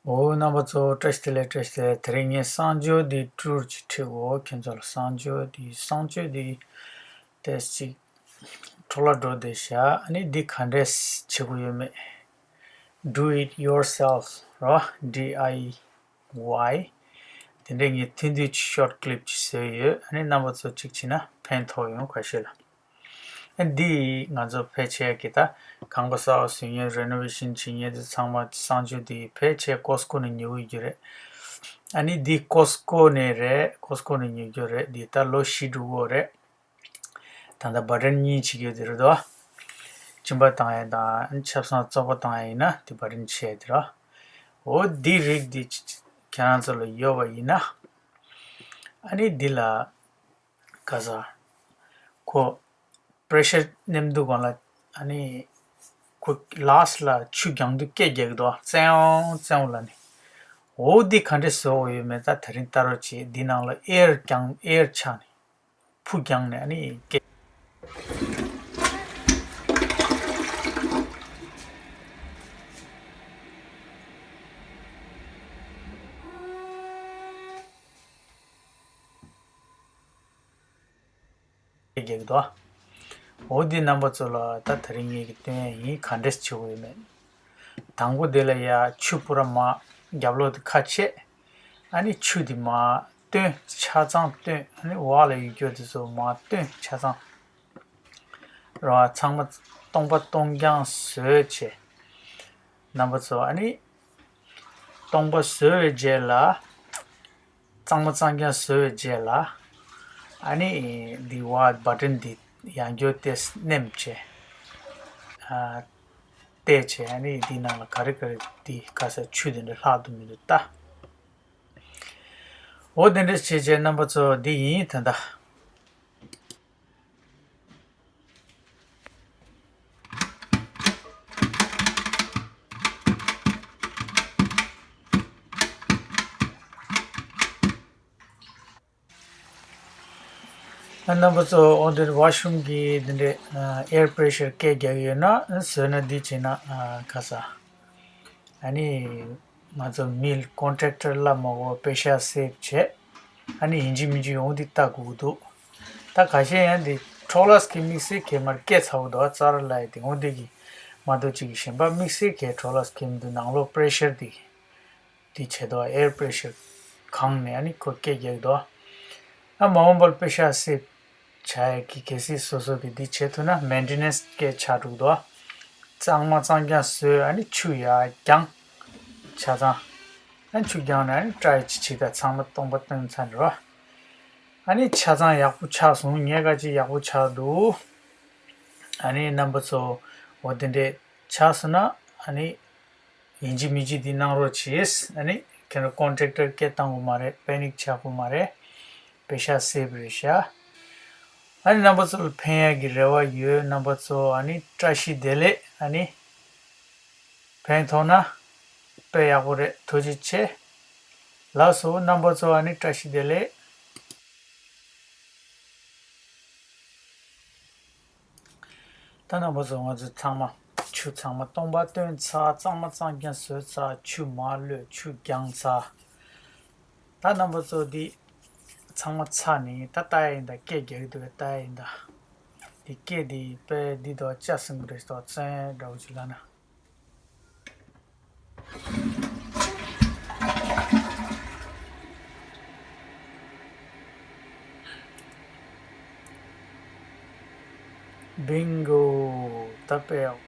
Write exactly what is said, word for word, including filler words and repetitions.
འོ། རྣམ་པ་ཚོ་བཀྲ་ཤིས་བདེ་ལེགས། བཀྲ་ཤིས་བདེ་ལེགས། དེ་རིང་ངས་གསང་སྤྱོད་འདི་ཊུར་ཅིག་ཁྲིད་འོ། ཁྱེད་ཚོ་ལ་གསང་སྤྱོད་འདི་གསང་སྤྱོད་འདི་ཏོག་ཙམ་འཕྲོ་བརླག་འགྲོ་བསྡད་ཤག་ཨ་ནི་འདི་ག་འདྲས་བྱེད་དགོས་ཡོད་མེད། Do it yourself རོ། D I Y དེ་འདྲས་ངས་ཐུང་ཐུང་ཅིག་ཤོར་ཊི་ཀི་ལིབ་ཅིག་བཟོས་ཡོད། ཨ་ནི་རྣམ་པ་ཚོ་གཅིག་བྱས་ན་ཕན་ཐོགས་ཡོང་། ཁ་ཤས་ལ། ཨ་འདི་ང་ཚོ་ཕལ་ཆེར་གྱི་ད་ཁང་པ་གསར་པ་བཟོ་མཁན། རི་ནོ་ཝེ་ཤན་བྱེད་མཁན་དེ་ཚང་མ་གསང་སྤྱོད་འདི་ཕལ་ཆེར་ཀོ་སི་ཀོ་ནས་ཉོ་གི་རེད། ཨ་ནི་འདི་ཀོ་སི་ཀོ་ནས་རེད། ཀོ་སི་ཀོ་ནས་ཉོ་རྒྱུ་རེད། འདི་ད་ལོ་བཞི་དྲུག་འགོར་རེད། ད་ལྟ་བ་ཊན་གཉིས་བྱེད་ཀྱི་ཡོད་དེ་རེད་དོ། གཅིན་པ་བཏང་ཡས་དང་ཆབ་གསང་བཙོག་པ་བཏང་ཡས་ཡིན་ན་དེ་བ་ཊན་བྱས་དེ་རོ། འོ་འདི་རིགས་འདི་ཁྱེད་རང་ཚོ་ལ་ཡོད་པ་ཡིན་ན། ཨ་ནི་འདི་ལ་ག་ས་ཁོ་པེ་རེ་ཤར་མནན་དུས་སྒང་ལ་ཨ་ནི་ཁོ་ལཱ་སི་ལ་ཆུ་རྒྱག་དུས་སྐད་རྒྱག་གི་འདུག་ཙེའོ་ཙེའོ་ལབ་ནས། འོ་འདི་ག་འདྲས་བཟོ་དགོས་ཡོད་མེད་ད་དེ་རིང་ལྟ་རོགས་བྱེད། འདི་ནང་ལ་ཨེར་རྒྱག་ཨེར་ཆགས་ནས། ཕུ་རྒྱག་ནས་ཨ་ནི་སྐད། རྒྱག་གི་འདུག་འོ་འདི་རྣམ་པ་ཚོ་ལ་ད་དེ་རིང་ངེད་ཀྱིས་སྟོན་ཡ་ཡིན། ག་འདྲས་བྱེད་དགོས་ཡོད་མེད། དང་པོ་དེ་ལ་ཡ་ཆུ་པུ་ར་མར་རྒྱབ་ལོགས་དེ་ཁ་ཕྱེ། ཨ་ནི་ཆུ་དེ་མར་བཏོན། ཆ་ཚང་བཏོན། ཨ་ནི་འོག་ལ་ཡོད་རྒྱུ་དེ་ཚོ་མར་བཏོན། ཆ་ཚང་ར་ཚང་མ་སྟོང་པ་སྟོང་རྐྱང་བཟོས་བྱས། རྣམ་པ་ཚོ་ཨ་ནི་སྟོང་པ་བཟོས་པའི་རྗེས་ལ། གཙང་མ་གཙང་རྐྱང་བཟོས་པའི་རྗེས་ལ། ཨ་ནི་འདི་བ་བ་ཊན་འདི་ཡང་བསྐྱར་ཏོག་ཙམ་མནན་བྱས། ཨ། བལྟས་བྱས། ཨ་ནི་འདི་ནང་ལ་ག་རེ་ག་རེ་འདི་ག་ས་ཆུ་དེ་འདྲ་ལྷག་འདུག་མི་འདུག་ལྟ། འོ་དེ་འདྲ་བྱས་བྱས་རྣམ་པ་ཚོ་འདི་ཡིན་ད་ལྟ། རྣམ་པ་ཚོ་འོ་འདིར་ཝ་ཤི་རུམ་གྱི་འདི་འདྲའི་ཨེར་པེ་རེ་ཤར་སྐད་རྒྱག་གི་ཡོད་ན་བཟོས་ན་འདི་བྱས་ན་ག་ས། ཨ་ནི་ང་ཚོ་མི་ལ་ཀོན་ཊེག་ཊར་ལ་མ་གོ་པེ་ཤ་སེབ་བྱས། ཨ་ནི་ཡིན་གཅིག་མིན་གཅིག་ཡོང་འདི་ལྟ་དགོས་ཀྱི་འདུག་ད་ཁ་ཤས་ཡང་འདི་ཕྲོ་ལ་སི་ཀི་དམིགས་བསལ་གྱི་མར་སྐད་ཚ་བོ་འདུག་ཙ་ར་ལ་ཡི་དེ་འོང་དེ་གི་མ་གཏོགས་གཅིག་གི་གཞན་པ་དམིགས་བསལ་གྱི་ཕྲོ་ལ་སི་ཀི་མི་འདུག་ནང་ལོགས་པེ་རེ་ཤར་དེ་དེ་བྱས་འདུག་ཨེར་པེ་རེ་ཤར་གང་ནས་ཨ་ནི་ཁོ་སྐད་རྒྱག་འདུག་ཨ་མ་འོངས་པར་པེ་ཤ་སེབ་བྱ་ཡ་གི་གལ་སྲིད་སོ་སོ་གི་འདི་བྱེད་ཐུབ་ན་མེན་ཊེ་ནེན་སི་སྐད་ཆགས་འགྲོ་གི་འདུག་གཙང་མ་གཙང་རྐྱང་བཟོས། ཨ་ནི་ཆུ་ཡར་རྒྱག་ཆ་ཚང་། ཨ་ནི་ཆུ་རྒྱག་ནས་ཨ་ནི་ཊ་རའི་ཅིག་བྱེད། ད་ཚང་མ་སྟོང་པ་སྟོན་ཚར་འགྲོ། ཨ་ནི་ཆ་ཚང་ཡག་པོ་ཆགས་སོང་། ངས་ག་ཅིག་ཡག་པོ་ཆགས་འདུག་ཨ་ནི་རྣམ་པ་ཚོ་འོ་དེ་འདྲས་ཆགས་སོང་ན་ཨ་ནི་ཡིན་གཅིག་མིན་གཅིག་འདི་གནང་རོགས་གྱིས། ཨ་ནི་ཁྱེད་རང་ཀོན་ཊེག་ཊར་སྐད་བཏང་དགོས་མ་རེད། པེ་ནིག་ཆགས་དགོས་མ་རེད། པེ་ཤག་སེབ་རེད་ཤག་ཨ་ནི་རྣམ་པ་ཚོ་ལ་ཕན་ཡག་གི་རེ་བ་ཡོད། རྣམ་པ་ཚོ་ཨ་ནི་བཀྲ་ཤིས་བདེ་ལེགས། ཨ་ནི་ཕན་ཐོགས་ན་དཔེ་ཡག་པོ་རེད། ཐུགས་རྗེ་ཆེ། ལགས་སོ་རྣམ་པ་ཚོ་ཨ་ནི་བཀྲ་ཤིས་བདེ་ལེགས། ད་རྣམ་པ་ཚོ་ང་ཚོ་ཚང་མ་ཆུ་ཚང་མ་སྟོང་པ་བཏོན་ཚར། གཙང་མ་གཙང་རྐྱང་བཟོས་ཚར། ཆུ་མར་གློད། ཆུ་རྒྱག་ཚར། ད་རྣམ་པ་ཚོ་འདི་ཚང་མ་ཚར་ནས་ད་ལྟ་ཡིན་ད་སྐད་རྒྱག་གི་འདུག་ལྟ་ཡིན་ད། འདི་སྐད་འདི་དཔེ་འདི་དོ་ལྕགས་སྲིན་པོ་རེད་དོ། བཙན་འདྲ་བོ་ཅིག་ལབ་ན། བིང་གོ། ད་དཔེ་ཡག་